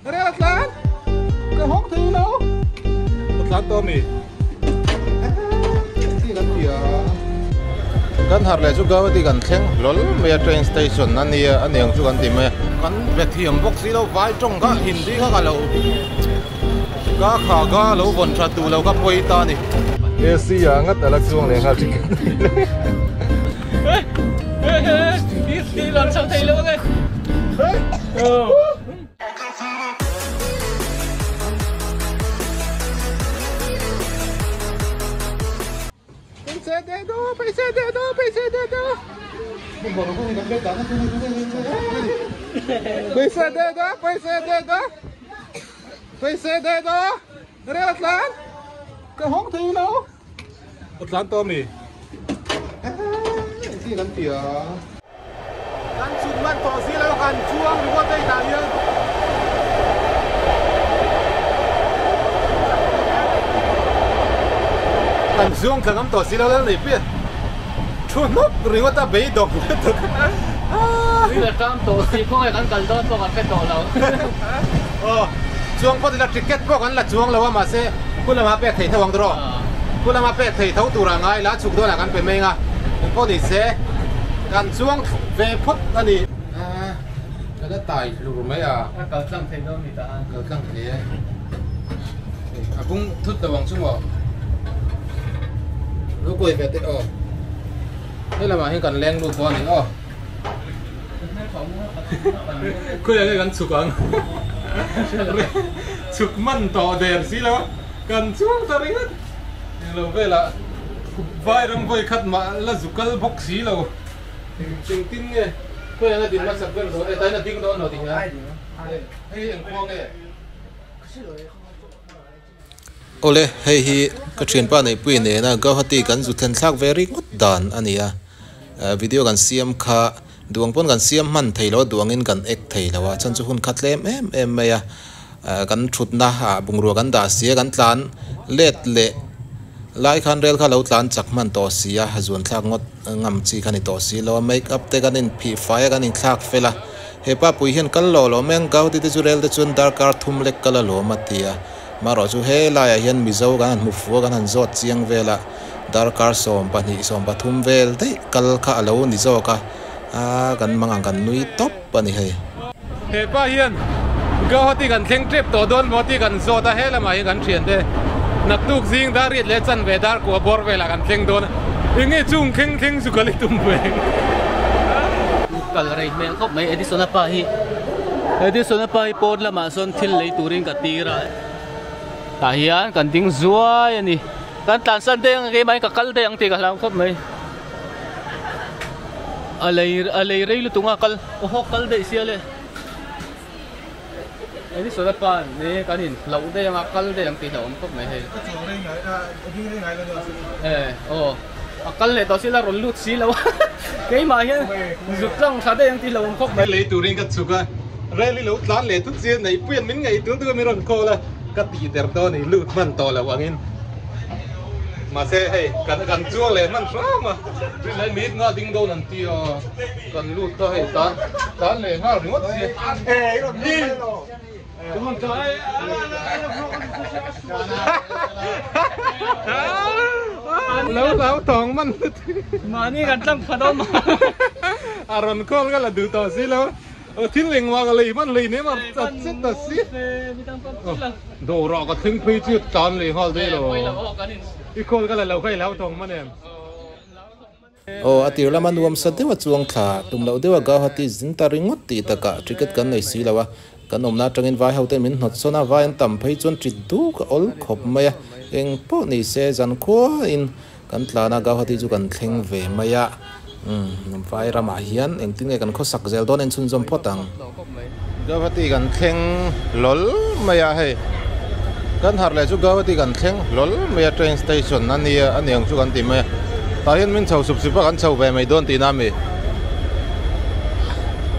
Rel a tlan ka hawng thei lo a tlan tawh ami ti kan ti a kan harh leh chu Guwahati kan thleng hlawl mai a train station a nia a niang chu kan ti mai a kan be thiam bawk si lo vai tawng kha hindi kha ka lo ka kha ka lo vawn tha duh lo ka pawi ta a ni. AC ah ngat a la chuang leh nghal ticket Kan chhun man tawh si lo kan chuang ringawt a inah hian. Kan chuang thla ngam tawh si lo lal nei pui a. Thu hnawk ringawt a beidawng lutuk. Tui la ṭam tawh si khawnge kan kal dawn pawh kan hre tawh lo. Aw chuang pawh tila ticket pawh kan la chuang lo a mahse khu lama pek thei tho ang tawh khu lama pek thei tho tur a ngai la chhuk dawnah kan pe mai ang a engpawh ni se kan chuang ve phawt a ni. Ka la tai hlur mai a. A kal tlang thei dawn ni ta a. Kal tlang thei e. A bung thut lo ang chu maw. Lo kuai ve teh aw. He lamah hian kan leng lut dawn a ni aw. Khawiah nge kan chhuk ang? Chhuk man tawh der si lo a, kan chuang ta ringawt. Englo velah vai ram vawi khat mah la zu kal bawk si lo. Engtin nge khawiah nge din hmasak ber dawn? Hetah hian a ding dawn lo tih hian. Hei hi engkhua nge? Awle, hei hi ka thianpa Neihpuii nena Guwahati kan zu thlen thlak ve ringawt dan a ni a, video kan siam kha duang pawn kan siam hman thei lo a, duangin kan ek thei lo a, chuan chu hun kha tlem em em mai a, kan thutna ah bungrua kan dah si a, kan tlan let leh lai khan rel kha lo tlan chak hman tawh si a, zuan thlak ngawt ngam chi kha ni tawh si lo a, make up te kan inphih fai a, kan inthlak fel a, hepa pui hian kal lawh lawm em Guwahati te chu rel te chuan darkar thum lek kal alawm a ti a. Marawh chu he laiah hian Mizo kan han hmu fu a, kan han zawt chiang vel a, darkar 12, 13 vel daih kal kha a lo ni zawk a, aa kan mang ang kan nui tawp a ni hei. He pa hian Guwahati kan thleng tep tawh dawn maw tih kan zawt a, he lamah hian kan thian te naktuk zing dar riat leh chanve dar kua bawr velah kan thleng dawn a, enge chung thleng thleng chu ka li tum ve. Kal rei hmel khawp mai Edison-a pa hi. Edison-a pa hi pawn lamah sawn thil lei turin ka tir a, tah hian kan ding zuai a ni. Kan tlansan daih ang keimah in ka kal daih ang tih ka hlau khawp mai. A lei a lei rei lutuk a kal aw haw kal daih sia le. Edison-a pa ni kan in hlauh daih ang a kal daih ang tih hlauhawm khawp mai hei. Ka chuang rei ngai a ding rei ngai lo nia. E aw. A kal leh tawh sila rawn lut si lo a, keimah hian zut tlang tha daih ang tih hlauhawm khawp mai. Lei turin ka chhuk a, rel hi lo tlan leh thut chian nei puian min ngaih tul tul a min rawn call a, ka tih der dawn i lut hman tawh lo angin. Mahse hei kan kan chuang leh hman hram a, rinai mit nga ding dawn an ti a, kan lut ta hei tan tlan leh nghal ringawt sia. Lo lo tawng man Mahni kan tlang phat awm a rawn call ka la duh tawh si lo thil engmah ka lei hman hlei nem a chat chat ta si dawrah ka thleng phei chu tan leh nghal daih lo i call ka la lo kha i lo tawng man em. Aw, a tir lama nuam sa deuha chuang thla, tum loh deuha Gauhati zin ta ringawt tih takah ticket kan nei si lo a, kan awmna atangin vai hote min hnawt sawn a, vai an tam phei chuan tit duk a awl khawp mai a, eng pawh ni se zan khuain kan tlan a, Gauhati chu kan thleng ve mai a, umm vai ramah hian engtin nge kan khawsak zel dawn en chhunzawm phawt ang. Gauhati kan thleng hlawl mai a hei, kan harh leh chu Gauhati kan thleng hlawl mai a train station a nia a niang chu kan ti mai a, tah hian min chho sup sup a kan chho ve mai dawn tihna a mi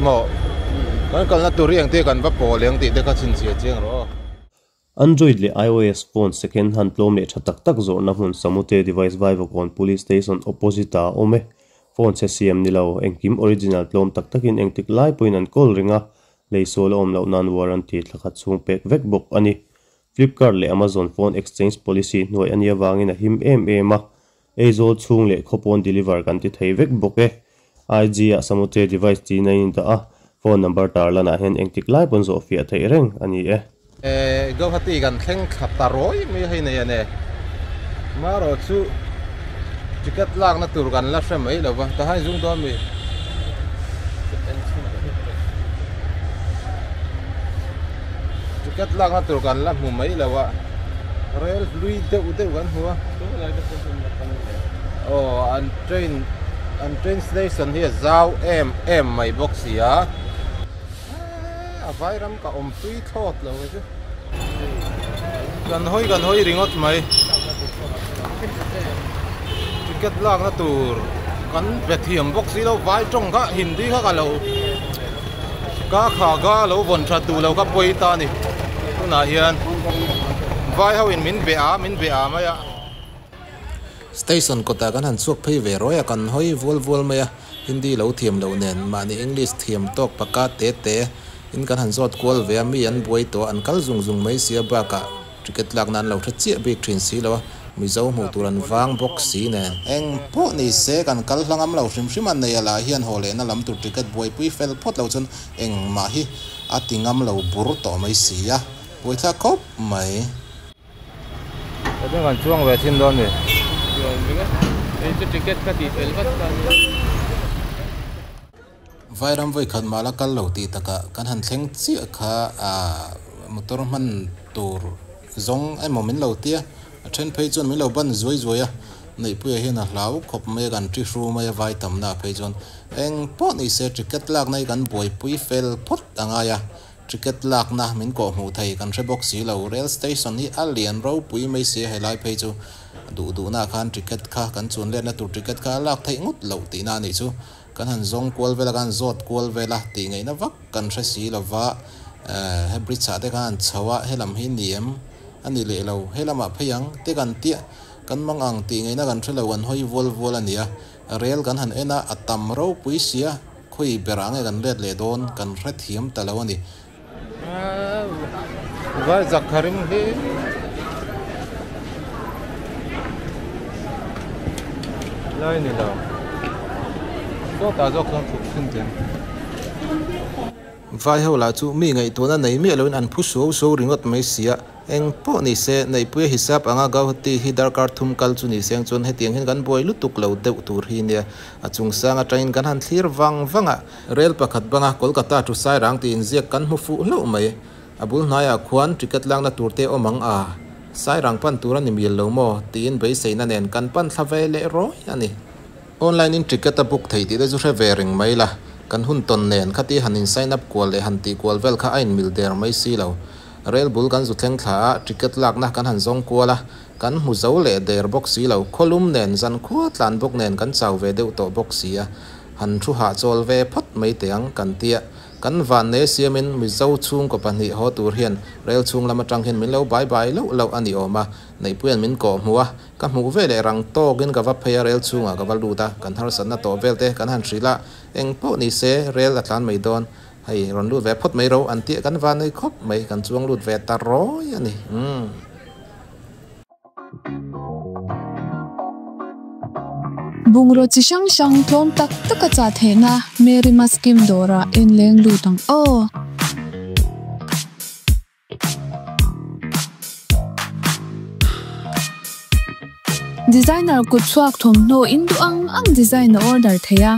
maw kan kalna tur hi engtia kan va pawl eng tih te kha chhinchhiah chiang rawh aw. Android leh iOS phone second hand tlawm leh tha tak tak zawrhna hmun Samute Device Vaivakawn Police Station opposite ah a awm e. Phone chhe siam ni lo, engkim original tlawm tak takin engtik lai pawhin an kawl reng a. Leisual a awm loh nan warranty thla khat chhung pek vek bawk a ni. Flipkart leh Amazon phone exchange policy hnuai a nih avangin a him em em a, Aizawl chhung leh khawpawn deliver kan ti thei vek bawk e. IG ah Samute device tiin a indah a, phone number tarlanah hian engtik lai pawn zawh fiah theih reng a ni e. Guwahati kan thleng thla ta rawi mai hei nei a ne. Marawh chu ticket lakna tur kan la hre mai lo va, tahan zung dawn mi. Ticket lakna tur kan la hmu mai lo a, rel hlui deuh deuh kan hmu a. Aw an train an train station hi a zau em em mai bawk si a. A vai ram ka awm tui thlawt lo chu. Kan hawi kan hawi ringawt mai. Ticket lakna tur kan be thiam bawk si lo vai tawng kha Hindi kha ka lo ka kha ka lo vawn tha duh lo ka pawi ta a ni. Tunah hian vai ho in min be a min be a mai a. Station kawtah kan han chhuak phei ve rawi a kan hawi vual vual mai a. Hindi lo thiam loh nen mahni English thiam tawk paka te te in kan han zawt kual ve a, mi an buai tawh a, an kal zung zung mai sia bakah ticket lak nan lo hre chiah bik thin si lo a, Mizo hmuh tur an vang bawk si nen. Eng pawh ni se kan kal hla ngam lo hrim hrim a, nei alah hian haw lehna lam tur ticket buaipui fel phawt lo chuan engmah hi a ti ngam lo bur tawh mai si a, buaithlak khawp mai. Hetiang kan chuang ve thin dawn ni. Hei chu ticket ka tih fel vat kha ania. Vairam vawi khat mah la kal lo tih takah kan han thleng chiah kha ah motor hman tur zawng emaw min lo tia a then phei chuan min lo ban zuai zuai a Neihpuia hian a hlau khawp mai a kan ti hru mai a vai tamna ah phei chuan eng pawh ni se ticket lakna hi kan buaipui fel phawt a ngai a. Ticket lakna min kawh hmuh thei kan hre bawk si lo. Rail station hi a lian ropui mai si a, helai phei chu duh duhnaah khan ticket kha kan chun letna tur ticket kha a lak theih ngawt loh tihna a nih chu. Kan han zawng kual vel a, kan han zawt kual vel a, tih ngaihna vak kan hre si lo va, he bridge ah te khan han chho a, helam hi ni em a ni leh lo, helamah phei ang te kan tiah kan mang ang tih ngaihna kan hre lo, kan hawi vual vual a ni a. Rail kan han en a, a tam ropui si a. Khawi berah nge kan let leh dawn kan hrethiam ta lo a ni. Vai zak kha ring hle. Lai ni lo. Sawtah zawk chuan chhuk thin teh. Vai ho lah chu mi ngaihtuahna nei miah loin an phu suau suau ringawt mai sia. Eng pawh ni se, Neihpuia hisap anga Gauhati hi darkar thum kal chu ni seng chuan hetiang hian kan buai lutuk lo deuh tur hi nia. A chungsang atangin kan han thlir vang vang a, rel pakhat banga Kolkata thu Sairang tiin ziak kan hmu fuh hlauh mai. A bul hnaiah khuan ticket lakna tur te awm ang a, Sairang pan tur a ni mil lo maw? tiin beiseina nen kan pan thla ve leh rawi a ni. Online in ticket a book theih tih te chu hre ve reng mai la, kan hun tawn nen khati han in sign up kual leh han tih kual vel kha a inmil der mai si lo. Rel bul kan zu thleng thla a, ticket lakna kan han zawng kual a, kan hmu zo leh der bawk si lo. Khawlum nen, zan khua tlan bawk nen kan chau ve deuh tawh bawk si a, han thu hahchawl ve phawt mai teh ang kan tia. Kan van nei siamin Mizo chhungkaw pahnih haw tur hian rel chhung lam atang hian min lo bai bai loh loh a ni awm a, Neihpuia'n min kawh hmu a, ka hmuh ve leh rang tawkin ka va phei a, rel chhungah ka va lut a, kan harsatna tawh vel te kan han hrilh a, eng pawh ni se rel a tlan mai dawn. Hei rawn lut ve phawt mai ro an tih kan va nui khawp mai kan chuang lut ve ta rawi a ni umm. Bungraw chi hrang hrang tlawm tak tak a chah theihna Mary Maskim dawrah en leng lut ang aw. Designer kut chhuak thawmhnaw in duh ang ang design a order thei a,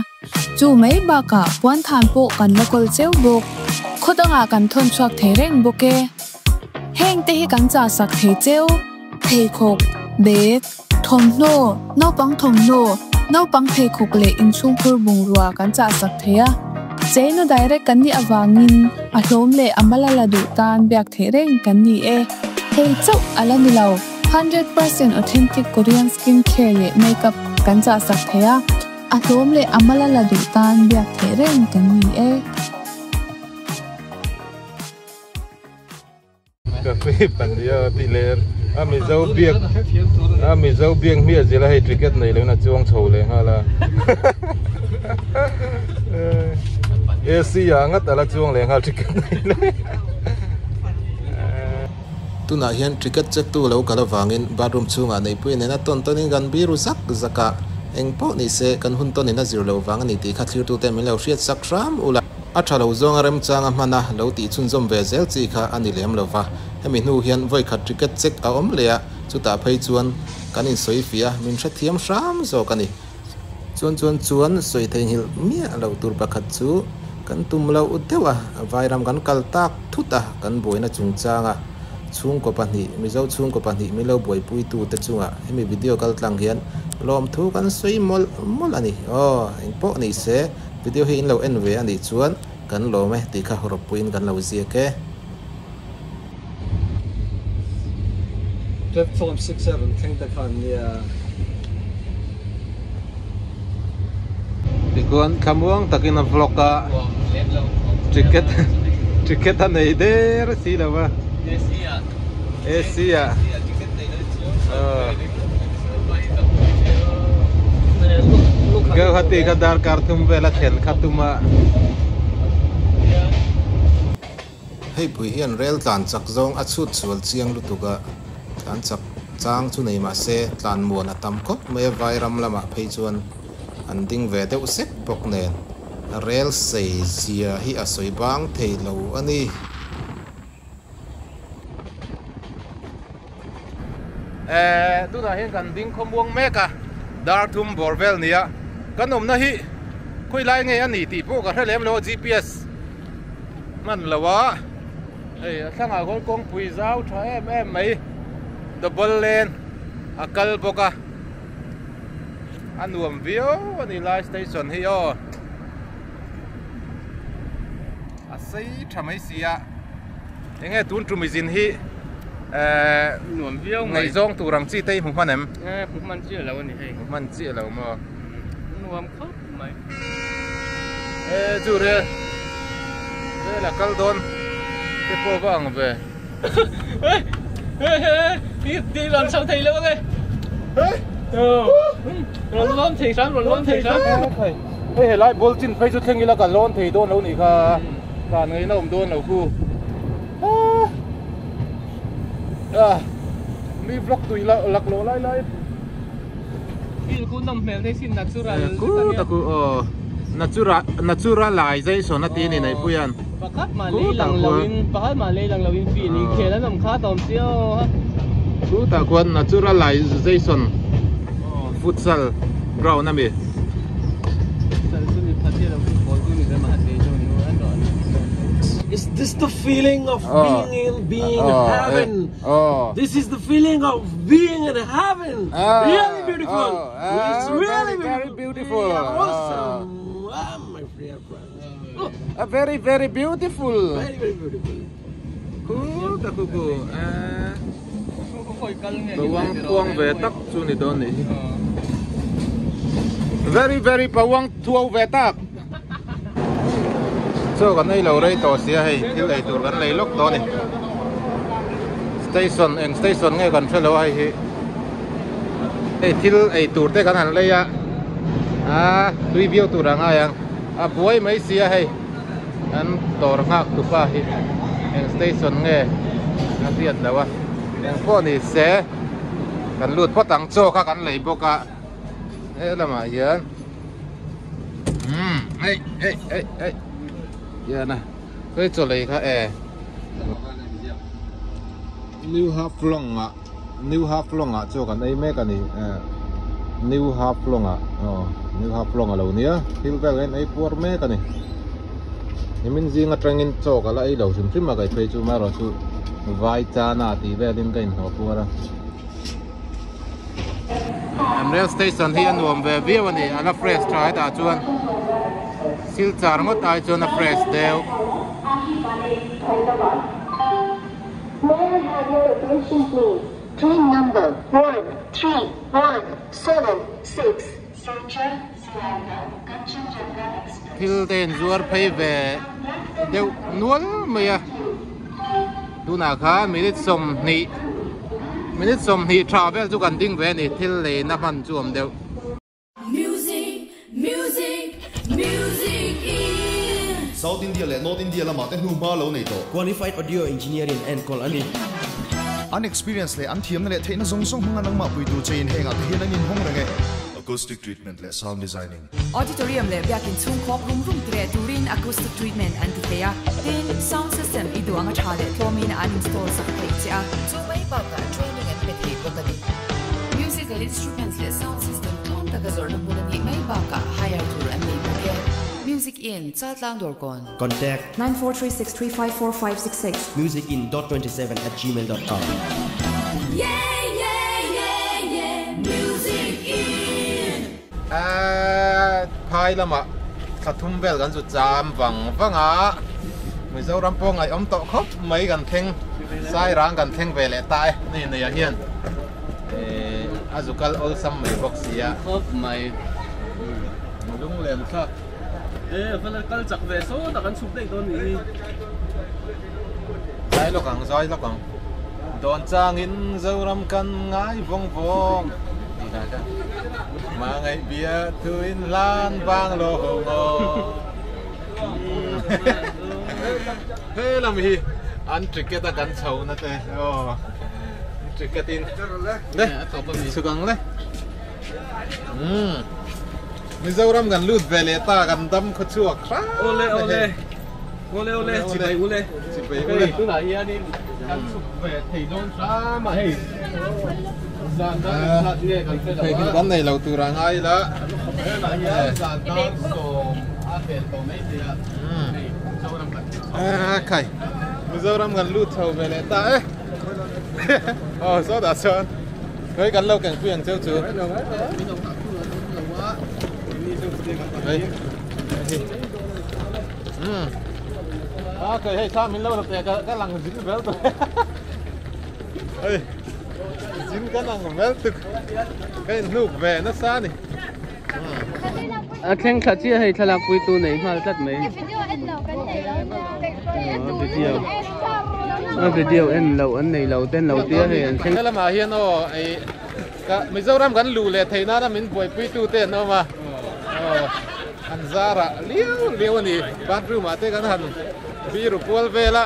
chu mai bakah puan than pawh kan la kawl cheu bawk. Khaw dangah kan thawn chhuak thei reng bawk e. Heng te hi kan chah sak thei cheu, pheikhawk, bag, thawmhnaw, naupang thawmhnaw, naupang pheikhawk leh inchhungkhur bungrua kan chah sak thei a. Cheina direct kan nih avangin a hlawm leh a mal a la duh tan biak theih reng kan ni e. Hei chauh a la ni lo, 100% authentic Korean skin care leh makeup kan chah sak thei a, a hlawm leh a mal a la duh tan biak theih reng kan ni e. Cafe pania tih leh a mizo biak a mizo biak hmiah zela hei ticket nei loin a chuang chho leh nghal a. AC ah ngat ala chuang leh nghal ticket nei leh. Tunah hian ticket check tu lo kal avangin bathroom chhungah neihpui nena tawn tawnin kan biru zak zak a, eng pawh ni se kan hun tawnin a zir lo vang a ni tih kha thlirtute min lo hriat sak hram ula. A tha lo zawnga remchanga hmana lo tih chhunzawm ve zel chi kha a ni lem lo va, hemi hnu hian vawikhat ticket check a awm leh a, chutah phei chuan kan insawi fiah a, min hrethiam hram zawk a ni. Chuan chuan chuan sawi theihnghilh miah loh tur pakhat chu kan tum loh deuh a, Vairam kan kal tak thut a, kan buaina chungchanga chhungkaw pahnih, Mizo chhungkaw pahnih min lo buaipuitu te chungah hemi video kal tlang hian lawmthu kan sawi mawlh mawlh a ni. Aw, engpawh ni se video hi in lo en ve a nih chuan kan lawm e tih kha rawppuiin kan lo ziak e. Platform 67 thleng te khan nia. Tichuan thlamuang takin a vlog a ticket ticket a nei der si lo a AC ah Guwahati kha darkar thum vel a thlen kha tum a. Hei pui hian rel tlan chak zawng a chhut sual chiang lutuk a, tlan chak chang chu nei mah se tlan muan a tam khawp mai a, Vairam lamah phei chuan an ding ve deuh sek bawk nen rel sei zia hi a sawi bang thei lo a ni. Eh, tunah hian kan ding khawmuang mek a, dar thum bawr vel nia kan awmna hi khawilai nge a ni tih pawh ka hre lem lo a, GPS. Hman lo a, hei a thlangah khawn kawngpui zau tha em em mai double lane a kal bawk a, a nuam viau a ni lai station hi aw a sei tha mai si a, enge tun tum izin hi ehh nuam viau mai ngaihzawng tur ang chi te hi hmu hman em? Hmu hman chiah lo a ni hei, hmu hman chiah lo maw? Nuam khawp. mai. E chu rel rel a kal dawn te pawh va ang ve. Ti rawn chho thei lo ange. Rawn lawn thei hram rawn lawn thei hram. Hei helai ball chin phei chu thleng ila ka lawn thei dawn lo nih kha. Tlan ngaihna awm dawn lo khu. Mi vlog tui laklawh lai lai. Ku taku aw natural naturalization a ti a ni Neihpuia'n ku tah khuan ku tah khuan naturalization futsal ground a mi. Is this the feeling of being in being in heaven? This is the feeling of being in heaven. Really beautiful. It's really very beautiful. Awesome. Ah, my dear friends. A very very beautiful. Very very beautiful. Khu ta khu khu. Pawang tuang ve tak chu ni dawn nih hi. Very very pawang thuau ve tak. Chaw kan ei lo rei tawh sia hei thil ei tur kan lei lawk tawh a ni. Station eng station nge kan hre lo a hei hi. Hei thil ei tur te kan han lei a ah tui viau tur a ngai ang a buai mai sia hei an dawr nghak tupa hi eng station nge a hriat lo a eng pawh ni se kan lut phawt ang chaw kha kan lei bawk a he lamah hian umm hei hei hei hei hian a hei chaw lei kha e New Haflong ah. New Haflong ah chuan kan ei mek a ni eh New Haflong ah aw New Haflong a lo nia thil vel hian ei puar mek a ni nimin zing atangin chaw ka la ei lo hrim hrim a kai phei chu marawh chu vai chana tih velin ka inhlawh puar a an rail station hi a nuam ve viau a ni a la fresh tha hetah chuan silchar ngawt ai chuan a fresh deuh. May I have your attention please? Train number 13176 Silchar Sealdah Kanchenjunga Express. Thil te in zuar phei ve deuh nual mai a tunah khan minute sawmhnih minute sawmhnih tha vel chu kan ding ve a ni thil leina hman chu awm deuh. South India leh North India lamah te hnuhma lo nei tawh. Qualified Audio Engineer in a enkawl a ni. An experience leh an thiamna leh theihna zawng zawng hmanga nangmah puitu chein hengah te hian an inhawng reng e. Acoustic treatment leh sound designing. Auditorium leh biakin chhung khawk rum rum tireh turin acoustic treatment an ti thei a, tin, sound system i duh anga tha leh tlawmin an install sak thei che a. Chu mai bakah training an pe thei bawk a ni. Musical instruments leh sound system tlawm taka zawrhna hmun a nih mai bakah hire tur an nei bawk e. Music In, Chaltlang Dawrkawn. Contact. 9436354566. Musicin dot 27 at gmail dot com. Yeah yeah yeah yeah Music In. Phai lamah thla thum vel kan zu cham vang vang a, Mizoram pawh ngaihawm tawh khawp mai kan thleng, Sairang kan thleng ve leh ta e, nei nei ah hian a zu kal awlsam mai bawk si a. Khawp mai. Lunglen thlak. E vala kal chak ve sawt a kan chhuk daih dawn nih hi. Zai lawk ang, zai lawk ang. Dawn changin Zoram kan ngai vawng vawng tih dan kha. Hmangaih bia thuin hlan vang lo ho ngaw. He lam hi an ticket a kan chho na te aw. Ticket in. Le, chhuk ang le. Umm. Mizoram kan lut ve leh ta kan dam khaw chhuak hram Awle awle awle awle chibai ule chibai ule hei tunah hianin kan chhuk ve thei dawn hram a hei zan dar engzat nge kan hre lo a kan nei lo tur a ngai ila tunah hian zan dar sawm a pel tawh mai thei a hei Mizoram kan lut chho a khai Mizoram kan lut chho ve leh ta e aw sawtah chuan Hei kan lo kengpui ang cheu chu. Hei. Um. A kai hei thla min lo la pe ka ka lang zin vel tu. Hei. Zin ka lang vel tu. Ka in hnuk ve nasa ni. A thleng thla chiah hei thlalak pui tu nei nghal tlat mai. Video. A video en loh an nei lo ten lo tia hei an thleng. Helamah hian aw ei ka Mizoram kan luh leh theih nana min buaipui tu te an awm a. Aw an zarah liau liau a ni. Bathroom ah te kan han biru kual vel a.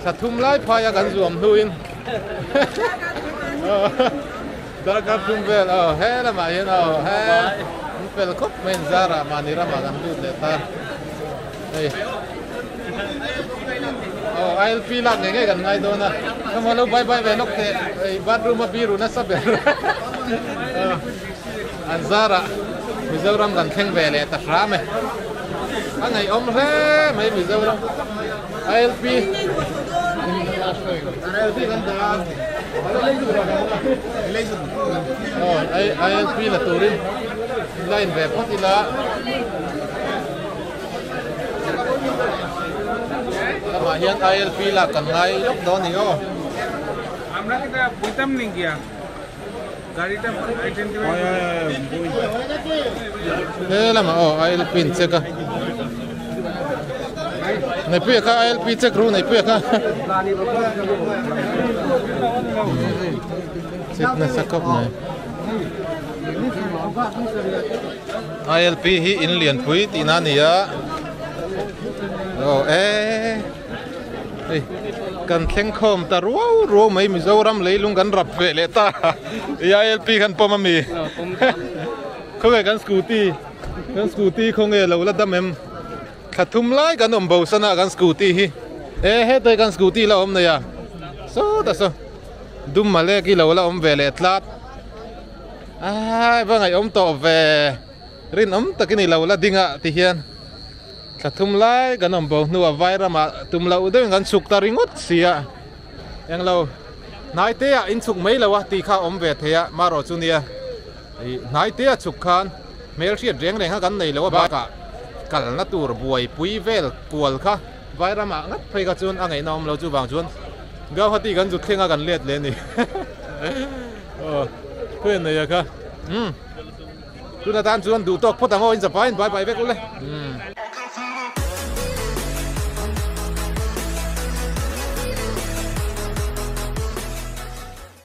Thla thum lai phai a kan zuam hnuin darkar thum vel aw he lamah hian aw he an fel khawp mai in zarah mahni ramah kan lut leh ta hei aw ILP lak ngei ngei kan ngai dawn a ka maw lo bye bye ve lawk teh hei bathroom a biru nasa ber an zarah Mizoram kan thleng ve leh ta hram e a ngaihawm hle mai Mizoram. ILP ILP kan dah a aw ILP la turin line ve phawt ila lamah hian ILP lak kan ngai lawk dawn a ni aw. He lamah aw ILP in check a Neihpuia kha ILP check ru Neihpuia kha check nasa khawp mai ILP hi in lianpui tihna a ni a aw e. Hei kan thleng khawm ta ruau ruau mai Mizoram leilung kan rap ve leh ta i ILP khan pawm ami khawnge kan scooty kan scooty khawnge lo la dam em thla thum lai kan awm bo sana kan scooty hi e hetai kan scooty la awm nei a sawtah saw dum malek hi lo la awm ve leh tlat ai va ngaihawm tawh ve rinawm takin i lo la ding a ti hian. Thla thum lai kan awm bo hnuah vai ramah tum loh deuhin kan chhuk ta ringawt si a, englo hnai te ah in chhuk mai lo a tih kha a awm ve thei a, marawh chu nia ih hnai te a chhuk khan hmel hriat reng reng kha kan nei lo a bakah kalna tur buaipui vel kual kha vai ramah ngat phei kha chuan a ngaihna awm lo chuvang chuan Gauhati kan zut thleng a kan let leh a ni aw khawiah nei a kha umm. Tuna tan chuan duh tawk phawt ang aw in zapain bye bye vek ule.